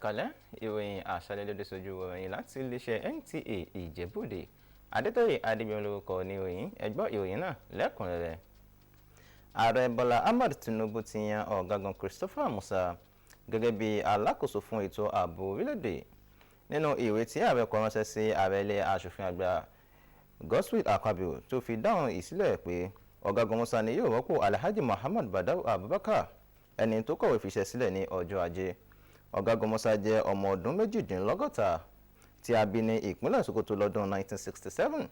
Ẹ̀kálẹ́. Ìròyìn àṣálẹ́ lóde sójú ìròyìn láti iléeṣẹ́ NTA Ìjẹ̀bú-Òde. Adétọ́yè Adébíyàn lórúkọ ní ìròyìn. Ẹ gbọ́ ìròyìn náà lẹ́kùnrẹ́rẹ́. Ààrẹ Bọ́lá Ahmed Tinubu ti yan ọ̀gágun Christopher Musa gẹ́gẹ́ bí alákòóso fún ètò ààbò orílẹ̀-èdè. Nínú ìwé tí ààrẹ kọ ránṣẹ́ sí ààrẹ ilé aṣòfin àgbà Godswill Akpabio, tó fi dáhùn ìsílẹ̀ pé ọ̀gágun Musa ni yóò rọ́pò Alhaji Muhammad Badaru Abubakar, ẹni tó kọ̀wé fiṣẹ́ sílẹ̀ ní ọjọ́ Ajé. Ọ̀gágun Musa jẹ́ ọmọ ọdún 68 tí a bí ní ìpínlẹ̀ Sokoto lọ́dún 1967.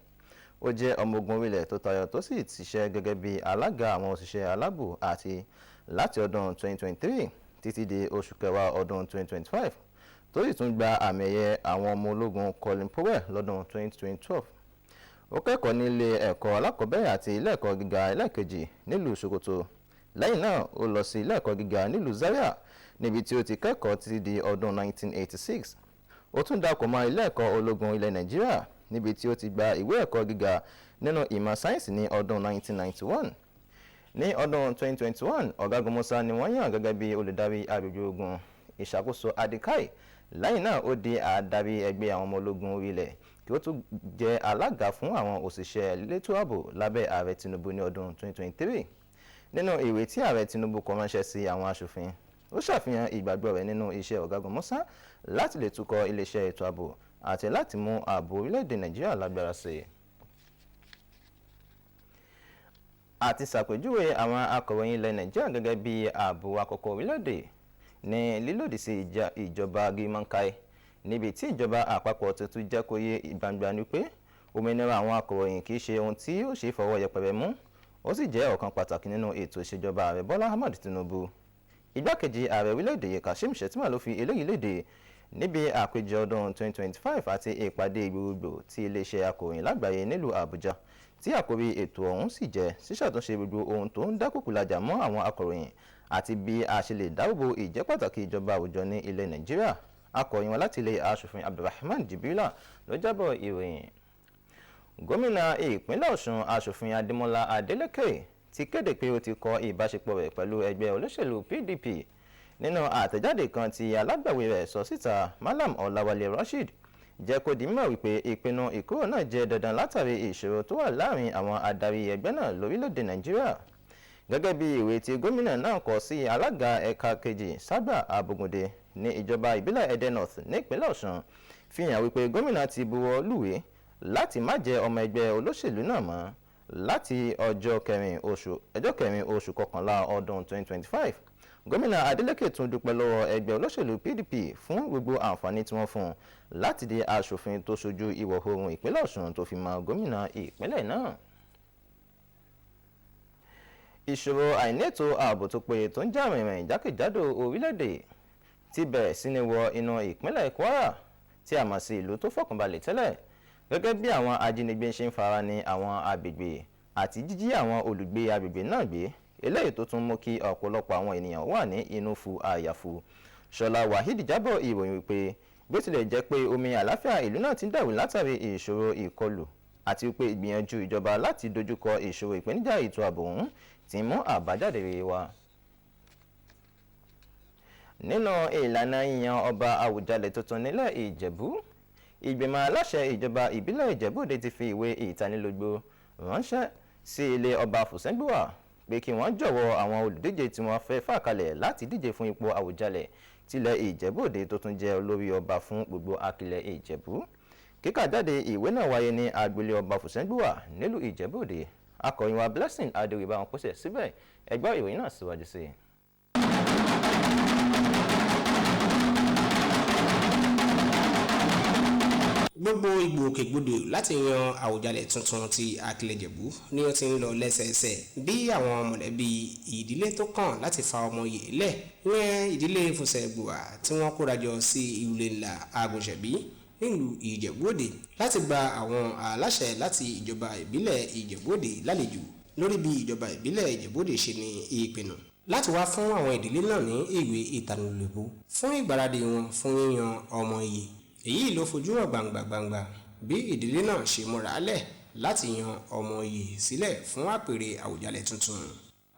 Ó jẹ́ ọmọ ogun orílẹ̀ tó tayọ, tó sì ṣiṣẹ́ gẹ́gẹ́ bí alága àwọn òṣìṣẹ́ aláàbò àti láti ọdún 2023 títí di oṣù kẹwàá ọdún 2025, tó sì tún gba àmì ẹ̀yẹ àwọn ọmọ ológun Colin Powell lọ́dún 2012. Ó kẹ́kọ̀ọ́ nílé ẹ̀kọ́ alákọ̀ọ́bẹ̀rẹ̀ àti ilé ẹ̀kọ́ gíga ẹlẹ́ẹ̀kejì nílùú Sokoto. Lẹ́yìn náà, ó lọ sí ilé ẹ̀kọ́ gíga nílùú Zaria, níbi tí ó ti kẹ́kọ̀ọ́ títí di ọdún 1986. Ó tún darapọ̀ mọ́ ilé ẹ̀kọ́ ológun ilẹ̀ Nàìjíríà, níbi tí ó ti gba ìwé ẹ̀kọ́ gíga nínú ìmọ̀ sáyẹ́ǹsì ní ọdún 1991. Ní ọdún 2021, ọ̀gágun Musa ni wọ́n yàn gẹ́gẹ́ bí olùdarí agbègbè ogun ìṣàkóso Adikai. Lẹ́yìn náà, ó di adarí ẹgbẹ́ àwọn ọmọ ológun orílẹ̀, kí ó tún jẹ́ alága fún àwọn òṣìṣẹ́ elétò ààbò lábẹ́ ààrẹ Tinubu ní ọdún 2023. Nínú ìwé tí ààrẹ Tinubu kọ ránṣẹ́ sí àwọn aṣòfin, ó ṣàfihàn ìgbàgbọ́ rẹ̀ nínú iṣẹ́ ọ̀gágun Musa láti lè tukọ̀ iléeṣẹ́ ètò ààbò àti láti mú ààbò orílẹ̀-èdè Nàìjíríà lágbára sí i. Àti ṣàpèjúwe àwọn akọ̀ròyìn ilẹ̀ Nàìjíríà gẹ́gẹ́ bí ààbò àkọ́kọ́ orílẹ̀-èdè ní lílòdì sí ìjọba gímọ̀nkáì, níbi tí ìjọba àpapọ̀ tuntun jẹ́ kó yé gbangba ni pé òmìnira àwọn akọ̀ròyìn kì í ṣe ohun tí ó ṣe fọwọ́ yẹpẹrẹ mú, ó sì jẹ́ ọ̀kan pàtàkì nínú ètò ìṣèjọba ààrẹ Bọ́lá Ahmed Tinubu. Igbákejì ààrẹ orílẹ̀-èdè Kashim Shettima ló fi eléyìí léde níbi àpéjọ ọdún 2025 àti ìpàdé gbogbogbò ti iléeṣẹ́ akọ̀ròyìn lágbàáyé nílùú Àbújá, tí àkórí ètò ọ̀hún sì jẹ́ ṣíṣàtúnṣe gbogbo ohun tó ń dákòkòlájà mọ́ àwọn akọ̀ròyìn àti bí a ṣe lè dáàbò ìjẹ́ pàtàkì ìjọba àwùjọ ní ilẹ̀ Nàìjíríà. Akọ̀ròyìn wa láti ilé aṣòfin Abdulrahman Jibrila ló jábọ̀ ìròyìn. Gómìnà ìpínlẹ̀ Ọ̀ṣun, aṣòfin Adémọ́lá Adélékè, ti kéde pé ó ti kọ ìbáṣepọ̀ rẹ̀ pẹ̀lú ẹgbẹ́ olóṣèlú PDP. Nínú àtẹ̀jáde kan tí alágbàwí rẹ̀ sọ síta, Malam Ọláwálé Rasheed jẹ́ kó di mímọ̀ wípé ìpinnu ìkúrò náà jẹ́ dandan látàrí ìṣòro tó wà láàrin àwọn adarí ẹgbẹ́ náà lórílẹ̀‐èdè Nàìjíríà. Gẹ́gẹ́ bí ìwé tí gómìnà náà kọ sí alága ẹ̀ka kejì Ságbà Abogunde ní ìjọba ìbílẹ̀ Ẹdẹ North nípínlẹ̀ Ọ̀ṣun, fi hàn wípé gómìnà ti buwọ́ lùwé láti má jẹ́ ọmọ ẹgbẹ́ olóṣèlú náà mọ́ láti ọjọ́ kẹrin oṣù kọkànlá ọdún 2025. Gómìnà Adeleke tún dúpẹ́ lọ́wọ́ ẹgbẹ́ olóṣèlú PDP fún gbogbo àǹfààní tí wọ́n fún un láti di aṣòfin tó ṣojú ìwọ̀ oòrùn ìpínlẹ̀ Ọ̀ṣun, tó fi mọ́ gómìnà ìpínlẹ̀ náà. Ìṣòro àìnétò ààbò tó péye tó ń jà rìnrìn jákèjádò orílẹ̀-èdè ti bẹ̀rẹ̀ sí ní wọ inú ìpínlẹ̀ Kwara, tí a mọ̀ sí ìlú tó fọkànbalẹ̀ tẹ́lẹ̀, gẹ́gẹ́ bí àwọn ajínigbé ṣe ń fara ní àwọn agbègbè àti jíjí àwọn olùgbé agbègbè náà gbé, eléyìí tó tún mú kí ọ̀pọ̀lọpọ̀ àwọn ènìyàn wà ní inú fu àyàfu. Ṣọlá Waheed jábọ̀ ìròyìn wípé bí ó tilẹ̀ jẹ́ pé omi àlàáfíà ìlú náà ti ń dàrú látàrí ìṣòro ìkọlù, àti wípé ìgbìyànjú ìjọba láti dojúkọ ìṣòro ìpèníjà ètò ààbò ọ̀hún ti mú àbájáde rere wá. Nínú ìlànà yíyan ọba Àwùjalẹ̀ tuntun nílẹ̀ Ìjẹ̀bú, ìgbìmọ̀ aláṣẹ ìjọba ìbílẹ̀ Ìjẹ̀bú-Òde ti fi ìwé ìtanilólobó ránṣẹ́ sí ilé ọba Fùsẹ́ngbùwà pé kí wọ́n jọ̀wọ́ àwọn olùdíje tí wọ́n fẹ́ fà kalẹ̀ láti díje fún ipò Àwùjalẹ̀ tilẹ̀ Ìjẹ̀bú-Òde, tó tún jẹ́ olórí ọba fún gbogbo akilẹ̀ Ìjẹ̀bú. Kíkà jáde ìwé náà wáyé ní agboolé ọba Fùsẹ́ngbùwà nílùú Ìjẹ̀bú-Òde. Akọ̀ròyìn wa Blessing Adéoyè bá wọn pèsè síbẹ̀. Ẹ gbọ́ ìròyìn náà síwájú sí i. Gbogbo ìgbòkègbodò láti yan Àwùjalẹ̀ tuntun ti Akilẹ̀-Ìjẹ̀bú ni ó ti ń lọ lẹ́sẹẹsẹ, bí àwọn mọ̀lẹ́bí ìdílé tó kàn láti fa ọmọ yìí lẹ̀ yẹn, ìdílé Fùsẹ̀gbùwà, tí wọ́n kórajọ sí ilé ńlá Àgùnṣẹ̀bí nílùú Ìjẹ̀bú-Òde láti gba àwọn aláṣẹ láti ìjọba ìbílẹ̀ Ìjẹ̀bú-Òde lálejò lórí bí ìjọba ìbílẹ̀ Ìjẹ̀bú-Òde ṣe ní ìpinnu láti wá fún àwọn ìdílé náà ní ìwé ìtanilólobó fún ìgbáradì wọn fún yíyan ọmọ yìí. Èyí ló fojú hàn gbangba gbangba bí ìdílé náà ṣe múra lẹ̀ láti yan ọmọ yìí sílẹ̀ fún àpèrè Àwùjalẹ̀ tuntun.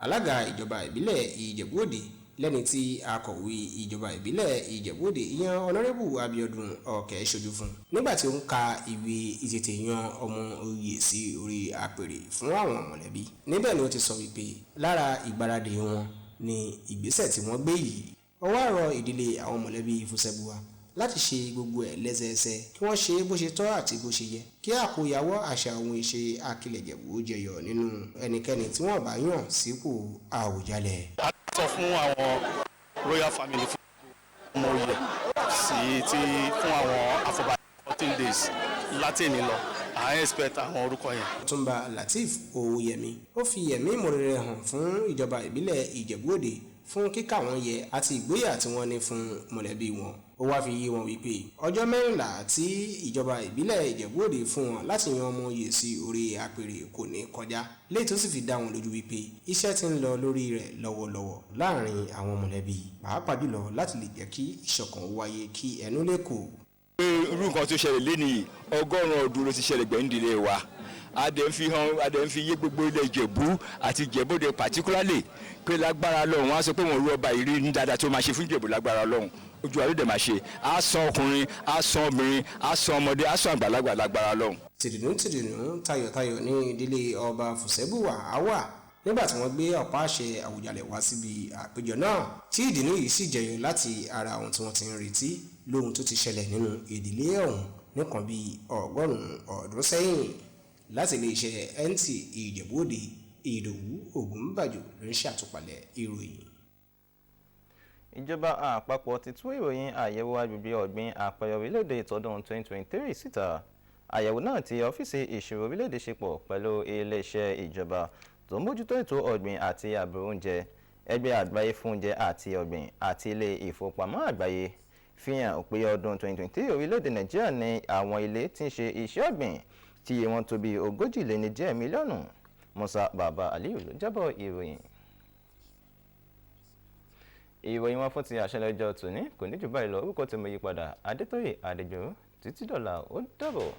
Alága ìjọba ìbílẹ̀ Ìjẹ̀bú-Òde, Lẹ́ni tí akọ̀wé ìjọba ìbílẹ̀ Ìjẹ̀bú-Òde ìyẹn Ọ̀nàrẹ́bù Abíọ́dún Ọ̀kẹ́ ṣojú fún nígbà tí ó ń ka ìwé ìtètè yan ọmọ oyè sí orí àpèrè fún àwọn mọ̀lẹ́bí. Níbẹ̀ ni ó ti sọ wípé lára ìgbáradì wọn ni ìgbésẹ̀ tí wọ́n gbé yìí. Ó wá rọ ìdílé àwọn mọ̀lẹ́bí Fùsẹ̀gbùwà láti ṣe gbogbo ẹ̀ lẹ́sẹẹsẹ, kí wọ́n ṣe bó ṣe tọ́ àti bó ṣe yẹ, kí àkóyawọ́ àṣà ohun ìṣe Akilẹ̀-Ìjẹ̀bú jẹyọ nínú ẹnikẹ́ni tí wọ́n bá yàn sípò Àwùjalẹ̀. A sọ fún àwọn royal family fún ọmọ oyè sí ti fún àwọn àfọ̀bàjẹ́ 14 days láti èní lọ, à ń expect àwọn orúkọ yẹn. Ọ̀túnba Lateef Owóyẹmí ó fi ẹ̀mí ìmoore rẹ̀ hàn fún ìjọba ìbílẹ̀ Ìjẹ̀bú-Òde fún kíkà wọ́n yẹ àti ìgboyà tí wọ́n ní fún mọ̀lẹ́bí wọn. Ó wáá fi yé wọn wípé ọjọ́ 14 tí ìjọba ìbílẹ̀ Ìjẹ̀bú-Òde fún wọn láti yan ọmọ oyè sí orí àpèrè kò ní kọjá, léyìí tó sì fi dá wọn lójú wípé iṣẹ́ ti ń lọ lórí rẹ̀ lọ́wọ́lọ́wọ́ láàrin àwọn mọ̀lẹ́bí, pàápàá jùlọ láti lè jẹ́ kí ìṣọ̀kan wáyé, kí ẹnu lè kò. Pé irú nǹkan tó ṣẹlẹ̀ lénìí, 100 ọdún ló ti ṣẹlẹ̀ gbẹ̀ǹdìlé wa. A dẹ̀ ń fi hàn, a dẹ̀ ń fi yé gbogbo ilẹ̀ Ìjẹ̀bú àti Ìjẹ̀bú-Òde particularly pé lágbára Ọlọ́run, wọ́n á sọ pé wọ́n rú ọba ìrí ní dáadáa tó máa ṣe fún Ìjẹ̀bú. Lágbára Ọlọ́run, ojú wa ló dẹ̀ máa ṣe. Á san ọkùnrin, á san obìnrin, á san ọmọdé, á san àgbàlagbà, lágbára Ọlọ́run. Tìdùnnú tìdùnnú, tayọ̀tayọ̀ ní ìdílé ọba Fùsẹ́bùwà á wà nígbà tí wọ́n gbé ọ̀pá àṣẹ Àwùjalẹ̀ wá síbi àpéjọ náà, tí ìdùnnú yìí sì jẹyọ láti ara ohun tí wọ́n ti ń retí lóhun tó ti ṣẹlẹ̀ nínú ìdílé ọ̀hún nìkan bíi 100 ọdún sẹ́yìn. Láti iléeṣẹ́ NTA Ìjẹ̀bú-Òde, Ìdòwú Ògúnbàjò ló ń ṣàtúpalẹ̀ ìròyìn. Ìjọba àpapọ̀ ti tú ìròyìn àyẹ̀wò agbègbè ọ̀gbìn àpẹẹrẹ orílẹ̀-èdè tọdún 2023 síta. Àyẹ̀wò náà tí ọ́fíìsì ìṣirò orílẹ̀-èdè ṣe pọ̀ pẹ̀lú iléeṣẹ́ ìjọba tó ń mójútó ètò ọ̀gbìn àti ààbò oúnjẹ, Ẹgbẹ́ Àgbáyé fún Oúnjẹ àti Ọ̀gbìn àti Ilé Ìfowópamọ́ Àgbáyé fi hàn pé ọdún 2023, orílẹ̀-èdè Nàìjíríà ní àwọn ilé tí ń ṣe iṣẹ́ ọ̀gbìn tí iye wọn tó bí 40 lé ní díẹ̀ mílíọ̀nù. Musa Baba Aliyu ló jábọ̀ ìròyìn. Ìròyìn wọn fún ti àṣálẹ́ ọjọ́ tòní kò ní jù báyìí lọ. Orúkọ tí mo yí padà, Adétóyè Adéjọ́rú. Títí dọ̀la, ó dàbọ̀.